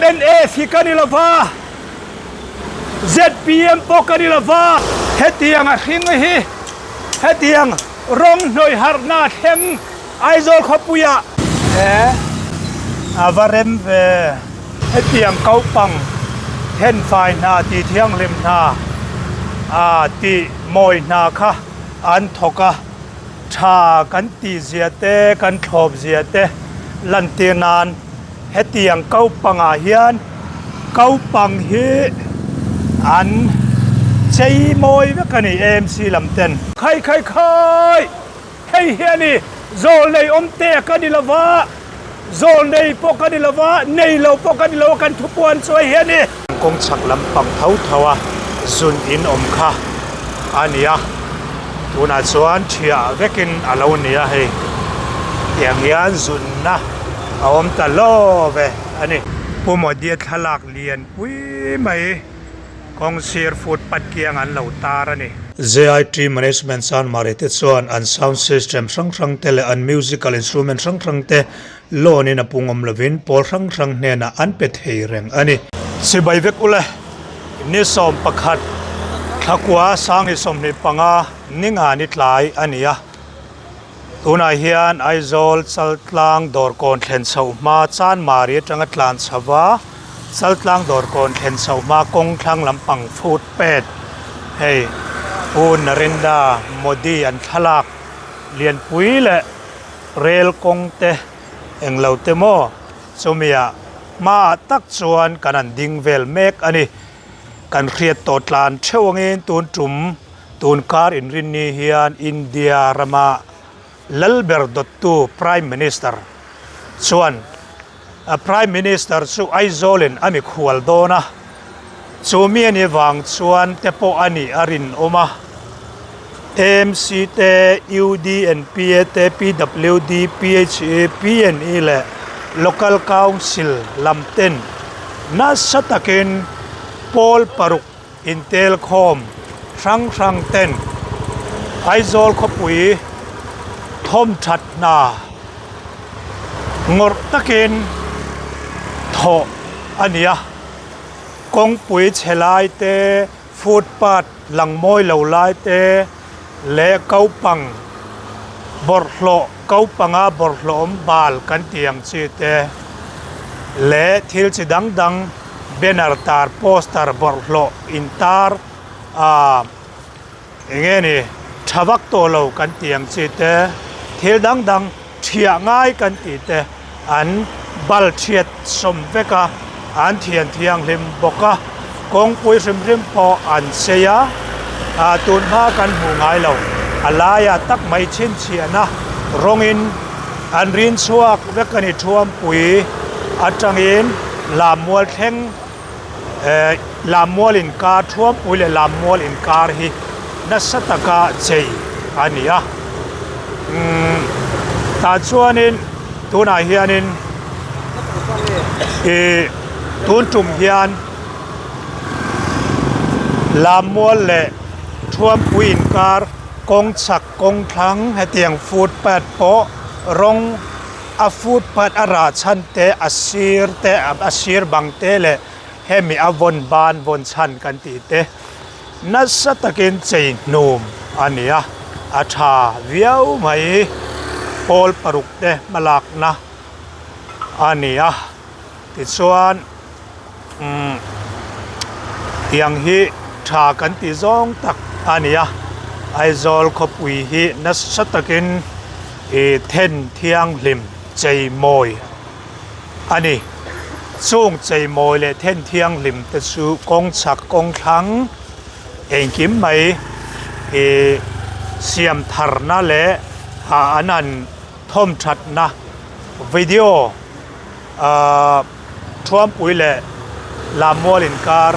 MNF hi ka ni lo va, zpm pawh ka ni lo va. Hetiang a hring hi hetiang rawng hnawih harhna a thleng Aizawl khawpuiah. He a va rem ve. Hetiang kopang thenfai hna tih thianghlim hna ah tih mawi hna kha an thawk a, tha kan tih zia te kan thlawp zia te lantir nan hetiang kopangah hian kopang hi an chei mawi vek a ni AMC lam ten. Khai khai khai! Hei hi a ni, zawlnei awm te ka ni lo va, zawlnei pawh ka ni lo va, nei lo pawh ka ni lo a, kan thupuan chu hei hi a ni. Kawng chhak lampang tho tho a zun in awm kha a ni a, tunah chuan thiah vekin a lo ni a hei, tiang hian zunna a awm ta lo ve a ni. Pu Modi-a thlalak lianpui mai. Kawng sir footpath kiang an lo tar a ni. JIT Management Chanmari te chuan an sound system hrang hrang te leh an musical instrument hrang hrang te loan in a pung awm lovin pawl hrang hrang hnenah an pe thei reng a ni. Chibai vek ule, ni 11 thlakua Sanghi 25 ninga ni tlai a ni a. Tunah hian Aizawl Chaltlang dawrkawn thlen chhoh hma Chanmari atanga tlan chho va, Chaltlang dawrkawn thlen chhoh hma kawng thlang lampang footpath hei Pu Narendra Modi an thlalak lianpui leh rel kawng te englo te maw chumi-ah hmaah tak chuan kan han ding vel mek a ni. Kan hriat tawh tlan theuh angin tun tum tun kar inrinni hian India rama lalber dawttu Prime Minister chuan Prime Minister chu Aizawlin a mikhual dawn a, chu mi a nih vang chuan te pawh a nih a rinawm a. AMC te, UDNPA te, PWD, PHE, PNE leh Local Council lam ten Nasa takin pawl paruk intelkhawm hrang hrang ten Aizawl khawpui thawmthat hna ngawrh takin thawh a ni a, kawngpui chhe lai te, footpath lang mawi lo lai te leh kopang bawrhhlawh kopanga bawrhhlawh awm bal kan tih ang chi te leh thil chi dang dang banner tar poster bawrhhlawh intar ah eng nge ni tha vak tawh lo kan tih ang chi te thil dang dang thiah ngai kan tih te an bal chhiat sawm vek a, an thian thianghlim bawk a, kawngpui hrim hrim pawh an sei a, ah tun hma kan hmuh ngai lo, a laiah tak mai chhinchhiahna rawngin an rin chhuak vek a ni Thuampui atangin Lammual thleng. Eh Lammual inkar Thuampui leh Lammual inkar hi nasa taka chei a ni a umm tah chuanin tunah hianin ih tun tum hian Lammual leh Thuampui inkar kawng chhak kawng thlang hetiang footpath pawh rawng A footpath a rah chhan te, a sir te, a sir bang te leh hemi a vawn ban vawn chhan kan tih te nasa takin chei hnum a ni a, a tha viau mai. Pawl paruk te hmalakna a ni a, tichuan umm tiang hi tha kan tih zawng tak a ni a, Aizawl khawpui hi nasa takin ih then thianghlim chei mawi a ni. Chung chei mawi leh then thianghlim te chu kawng chhak kawng thlang engkim mai ih siam tharna leh ah an han thawm thatna video ahh Thuampui leh Lammual inkar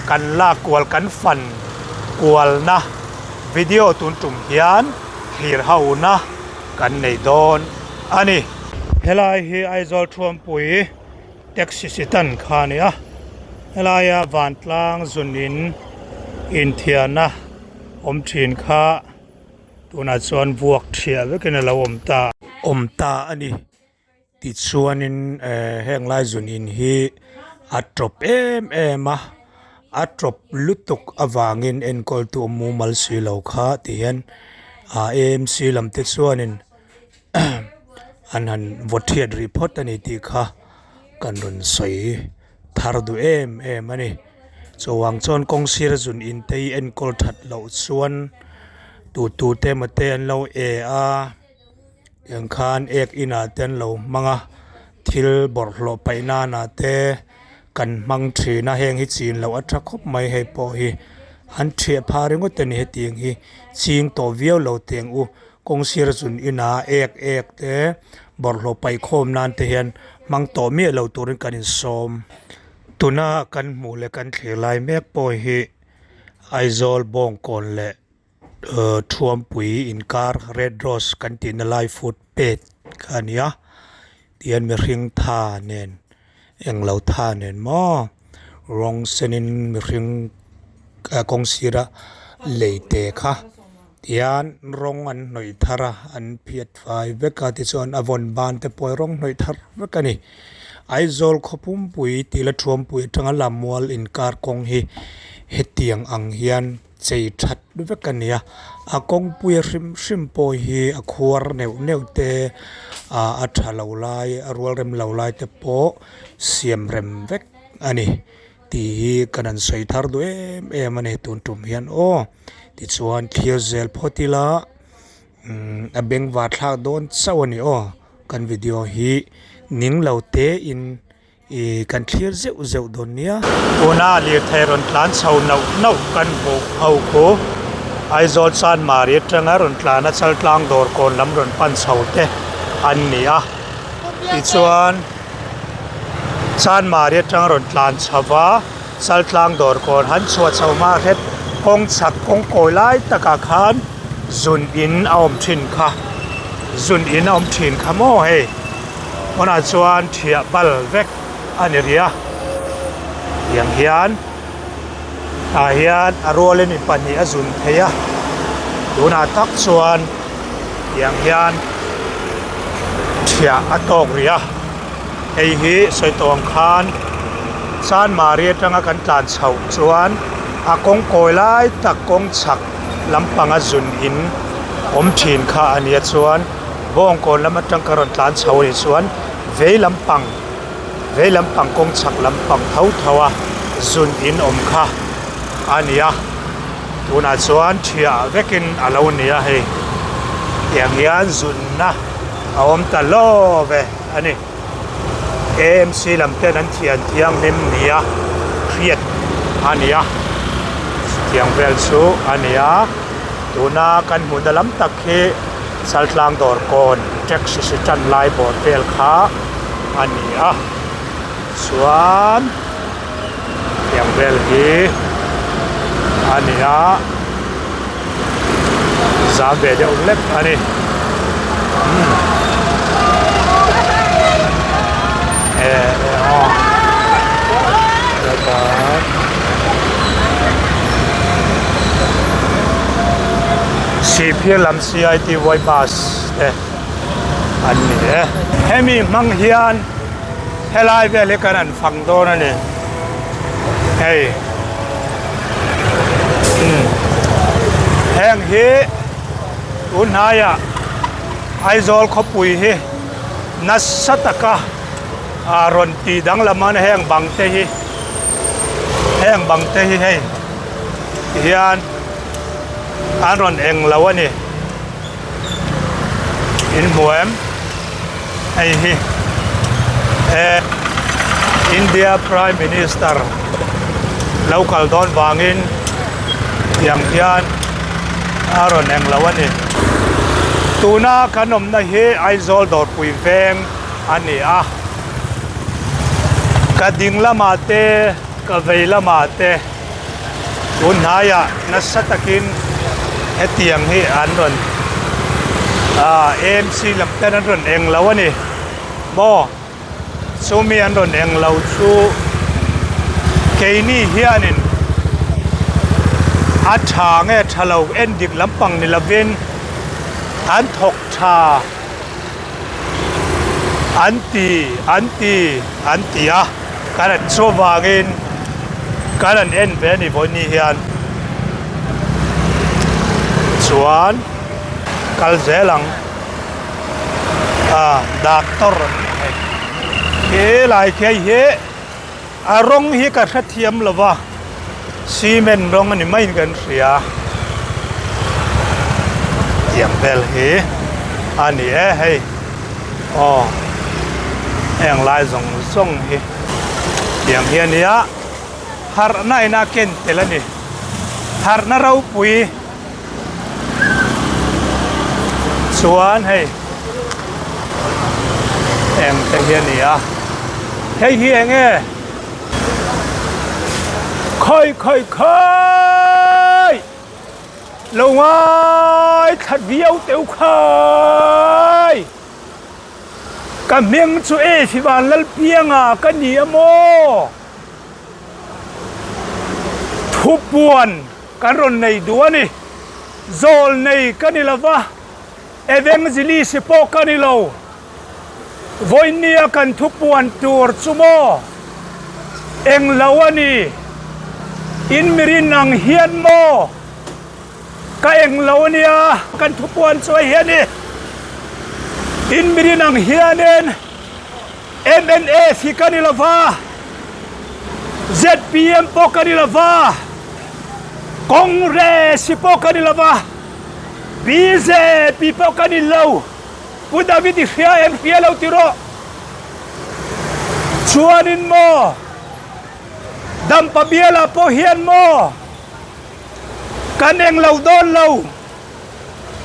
kan lak kual kan fan kualna video tun tum hian thlir hona kan nei dawn a ni. Helai hi Aizawl Thuampui taxi stand kha a ni a, helaia vantlang zun in inthiarna awm thin kha tunah chuan vuak thiah vekin a lo awm ta awm ta a ni. Tichuanin eh heng lai zun in hi. A tawp em em a a tawp lutuk avangin enkawltu a mumal si lo kha ti hian ah A M C lam te chuanin an han vaw thiat rih phawt a ni tih kha kan rawn sawi thar duh em em a ni chuvang chuan kawng sir zun in te hi enkawl that loh chuan tu tu te emaw te an lo e a. Tiang khan ek inah te an lo hmang a thil bawlhhlawh paih nanah te kan hmang thin a heng hi chin loh a tha khawp mai hei pawh hi an thiah phah ringawt a ni hetiang hi ching tawh viau lo teng u kawng sir zun inah ek ek te bawlhhlawh paih khawm nan te hian hmang tawh miah lo turin kan insawm tuna kan hmuh leh kan thlir lai mek pawh hi Aizawl bawngkawn leh. Ahh thuampui inkar red rose kan tihna lai footpath kha a ni a tihian mihring tha nen englo tha nen maw rawng senin mihring kawng sira lei te kha tihian rawng an hnawih thar a an phiat fai vek a tichuan a vawn ban te pawh hi rawng hnawih thar vek a ni Aizawl khaw pumpui tih la thuampui atanga lammual inkar kawng hi hetiang ang hian. Chei that vek a ni a a kawngpui a hrim hrim pawh hi a khuar neuh neuh te ah a tha lo lai a rual rem lo lai te pawh siam rem vek a ni tih hi kan han sawi thar duh em em a ni tun tum hian aw tichuan thlir zel phawt ila umm a bengvar thlak dawn chauh a ni aw kan video hi ning lo te in. Ih kan thlir zeuh zeuh dawn nia. Tuna lirthei rawn tlan chho nauh nauh kan hmuh ho khu Aizawl Chanmari atanga rawn tlan a Chaltlang dawr kawn lam rawn pan chho te an ni a. Tichuan Chanmari atanga rawn tlan chho va Chaltlang dawr kawn han chhuah chho hma hret kawng chhak kawng kawi lai takah khan zun in a awm thin kha zun in a awm thin kha maw hei. Hmunah chuan thiah bal vek a ni rih a tiang hian tah hian a rualin mi pahnih a zun thei a tunah tak chuan tiang hian thiah a tawk rih a hei hi sawi tawh ang khan Chanmari atanga kan tlan chhoh chuan a kawng kawi lai tak kawng chhak lampanga zun in awm thin kha a nia chuan. Bawngkawn lam atang ka rawn tlan chho anih chuan vei lampang vei lampang kawng chhak lampang tho tho a zun in awm kha a ni a tunah chuan thiah vekin a lo ni a hei tiang hian zunna a awm ta hlawm e a ni A M C lam ten an thian thianghlim nia hriat a ni a tiang vel chu a ni a tuna kan hmuhna lam tak hi. Chaltlang dawr kawn taxi si tan lai bawr vel kha a ni a chuan tiang vel hi a ni a zam ve deuh hlek a ni umm eh aw Sihphir lam CITY bus te an ni e. Hemi hmang hian helai vel hi kan han fang dawn a ni. Hei umm heng hi tun hnaiah Aizawl khawpui hi nasa taka ah rawn tih danglam a heng bang te hi heng bang te hi hei tihian. An rawn eng lo a ni. In hmu em? Hei hi e India Prime Minister lo kal dawn vangin tiang hian a rawn eng lo a ni. Tuna kan awmna hi Aizawl Dawrpui veng a ni a. Ka ding lamah te ka vei lamah te. Tun hnaiah nasa takin hetiang hi an rawn ah AMC lam ten an rawn eng lo a ni maw chumi an rawn eng lo chu keini hianin a tha nge tha lo en dik lampang ni lovin an thawk tha an ti an ti an ti a. Kan han chuvangin kan han en ve a ni vawiin ni hian chuan kal zel ang ah doctor an ni hei he lai khi hei hi a rawng hi ka hrethiam lo va cement rawng a ni maiin kan hria tiang vel hi a ni e hei. Aw heng lai zawng zawng hi tiang hi a nia harhna in a ken tel a ni harhna ropui chuan hei eng te hi a ni a hei hi eng nge khawi khawi khawi. Lo ngai thlat viau teuh khai. Ka hming chu e Sivan Lalpianga ka ni a maw? Thupuan kan rawn nei duh a ni. Zawl nei ka ni lo va, Evangelist pawh ka ni lo. Vawinia kan thupuan tur chu maw? Englo a ni. In mirin ang hian maw? Ka englo a nia, kan thupuan chu hei hi a ni. In mirin ang hianin mnf hi ka ni lo va, zpm pawh ka ni lo va, Congress hi pawh ka ni lo va, bjp pawh ka ni lo. Pu David i hria em hria lo ti rawh. Chuanin maw Dampa bialah pawh hian maw kan eng lo dawn lo.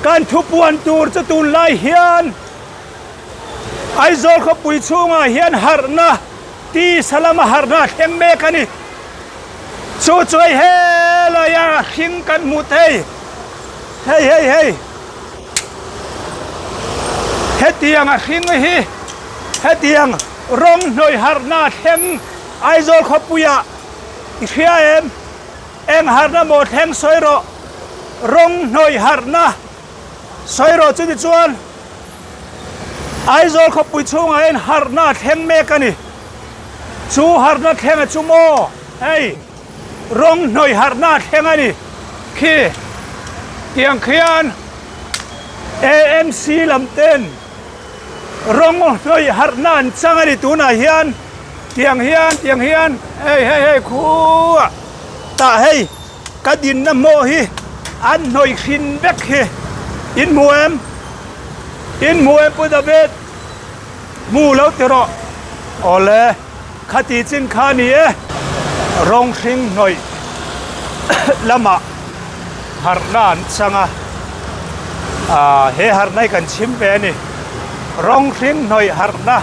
Kan thupuan tur chu tunlai hian Aizawl khawpui chhungah hian harhna tisa lama harhna a thleng mek a ni. Chu chu hei helaia hring kan hmuh thei. Hei hei hei. Hetiang a hring hi hetiang rawng hnawih harhna thleng Aizawl khawpuiah i hria em? Eng harhna maw thleng sawi rawh? Rawng hnawih harhna sawi rawh chuti chuan Aizawl khawpui chhungah hian harhna a thleng mek a ni. Chu harhna thlenga chu maw hei. Rawng hnawih harhna a thleng a ni. Khi tiang khian AMC lam ten rawng hnawih harhna an chang a ni tunah hian tiang hian tiang hian hei hei hei khuaa tah hei ka dinna hmawh hi an hnawih hrin vek hi in hmu em in hmu em Pu David hmu lo ti rawh awle. Khati chin kha ni e, rawng hring hnawih lamah harhna an chang a, aah he harhna hi kan chhim ve a ni. Rawng hring hnawih harhna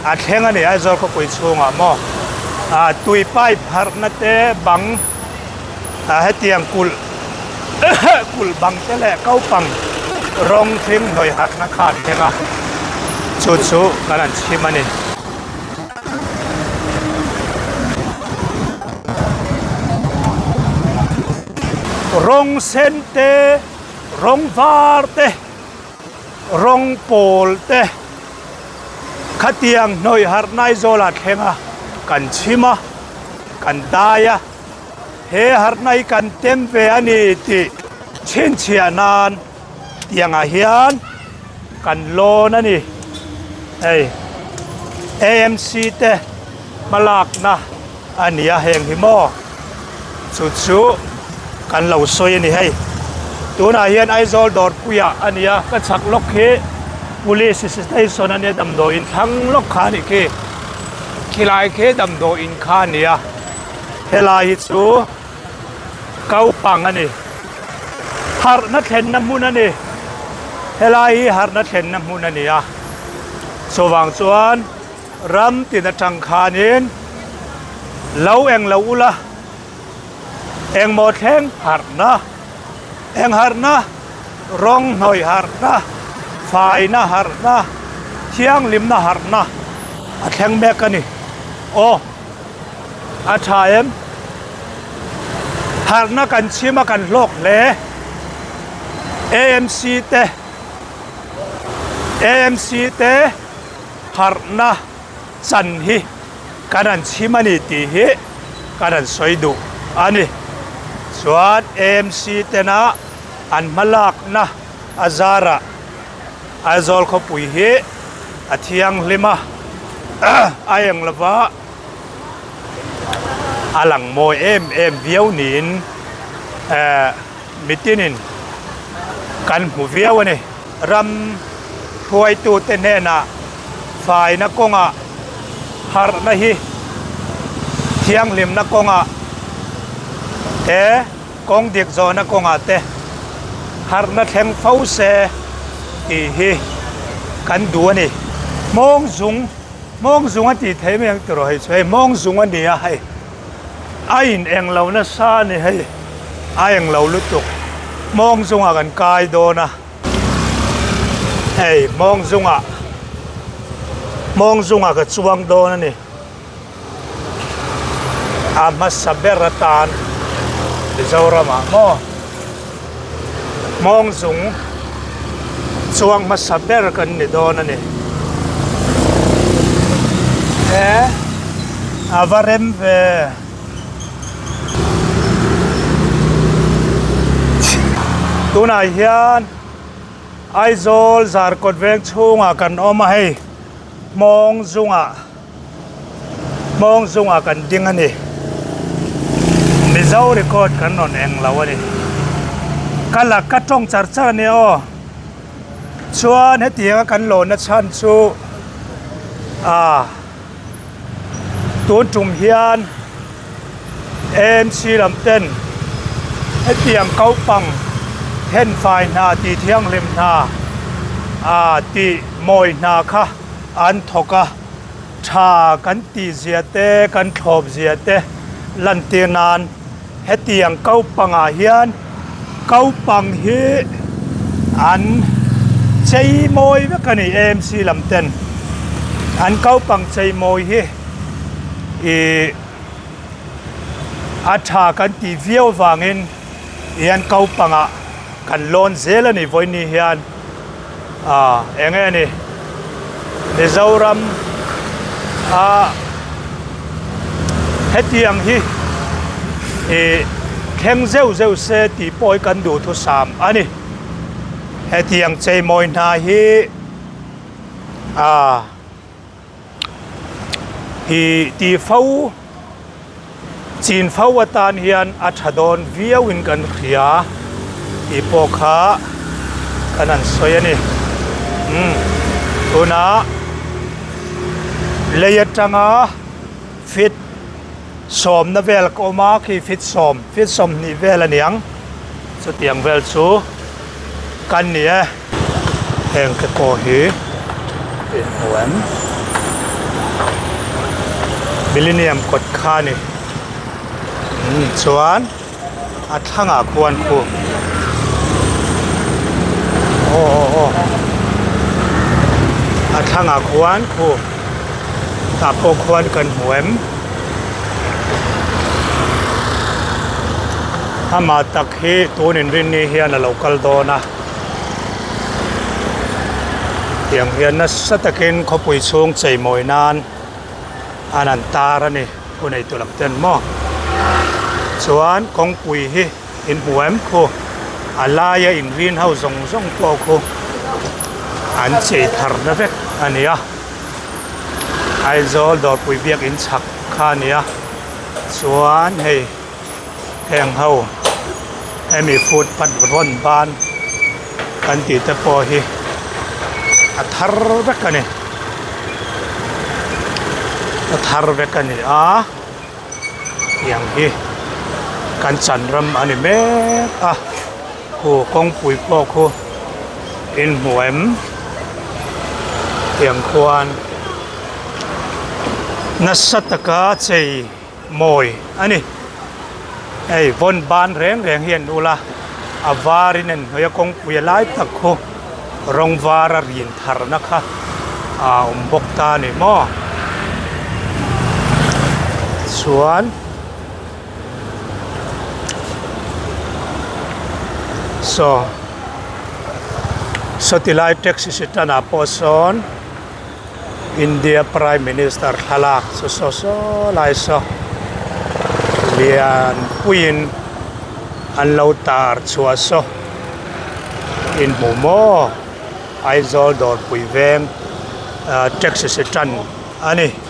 a thleng a ni Aizawl khawpui chhungah maw aah tui pipe harhna te bang ah hetiang kulh kulh bang te leh kopang rawng hring hnawih harhna kha an thleng a, chu chu kan han chhim a ni. Rawng sen te, rawng var te, rawng pawl te khatiang hnawih harh Naizawlah thleng a kan chhim a, kan dai a, he harhna hi kan tem ve a ni tih chhinchhiah nan tiangah hian kan lawn a ni. Hei AMC te hmalakna a ni a heng hi maw chu chu kan lo sawi a ni hei. Tunah hian Aizawl dawrpuiah a ni a ka chhak lawk hi Police station a nia damdawiin thlang lawk kha a nih khi khilai khi damdawiin kha a ni a helai hi chu Kaupang a ni. Harhna thlenna hmun a ni. Helai hi harhna thlenna hmun a ni a. Chuvang chuan ram tin atang khanin lo eng lo ula, engmaw thleng harhna, eng harhna, rawng hnawih harhna, faina harhna, thianghlimna harhna a thleng mek a ni. Aw. A tha em? Harhna kan chhim a kan hlawk hle. AMC te AMC te harhna chan hi Kan han chhim a ni tih hi kan han sawi duh a ni. Chuan AMC tena an hmalakna a zarah Aizawl khawpui hi a thianghlim a, a eng lova a lang mawi em em viau niin eh mitinin kan hmu viau a ni. Ram hruaitute hnenah faina kawngah harhna hi thianghlimna kawngah te kawng dik zawhna kawngah te harhna thleng fo se tih hi kan duh a ni. Hmawng zung hmawng zung a tih theih mai ang tiraw hei chu hei hmawng zung a ni a hei a in eng lo nasa a ni hei a eng lo lutuk hmawng zungah kan kai dawn a. Hei hmawng zungah hmawng zungah ka chuang dawn a ni a hmasa ber atan Mizoramah maw hmawng zung chuang hmasa ber kan ni dawn a ni e a va rem ve. Tunah hian Aizawl Zarkawt veng chhungah kan awm a hei hmawng zungah hmawng zungah kan ding a ni Mizo record kan rawn eng lo a ni ka la ka tawng char char a nia aw chuan hetianga kan lawhna chhan chu ah. Tun tum hian AMC lam ten hetiang kopang thenfai hna tih thianghlim hna ah tih mawi hna kha an thawk a, tha kan tih zia te kan thlawp zia te lantir nan hetiang kopangah hian kopang hi an chei mawi vek a ni AMC lam ten an kopang chei mawi hi ihh a tha kan tih viau avangin hian kopangah kan lawn zel a ni vawiin hian ah eng nge ni Mizoram a hetiang hi ih thleng zeuh zeuh se tih pawh hi kan duhthusam a ni hetiang cheimawi hna hi ah Ih tih fo chin fo atan hian a tha dawn viau in kan hria tih pawh kha kan han sawi a ni umm tunah lei atanga feet sawmna vel ka awm a khi feet sawm feet sawmhnih vel a niang chutiang vel chu kan ni e. Heng te pawh hi inhmu em Millennium kawt kha a ni umm chuan a thlangah khuan khu aw aw aw a thlangah khuan khu tah pawh khuan kan hmu em amah tak hi tun inrinni hian a lo kal dawn a. Tiang hian nasa takin khawpui chhung cheimawi nan an han tar a ni hu nei tu lam ten maw chuan kawngpui hi in hmu em khu a laia in rin ho zawng zawng pawh khu an chei thar na vek a ni a Aizawl dawrpui biakin chhak kha a ni a chuan hei. Heng ho hemi footpath rawn ban kan tih te pawh hi a thar vek a ni a thar vek a ni a tiang hi kan chan ram a ni mek a khu kawngpui pawh khu inhmu em tiang khuan nasa taka chei. Mawi a ni. Hei vawn ban reng reng hi an ul a, a varin an hnawih a kawngpui a lai tak khu rawng var a rin tharna kha a awm bawk ta a ni maw. Chuan saw sawti lai taxi stand ah pawh sawn. India Prime Minister thlalak chu saw saw lai saw lian puiin an lo tar chhuah saw inhmu maw Aizawl dawrpui veng ah taxi stand a ni.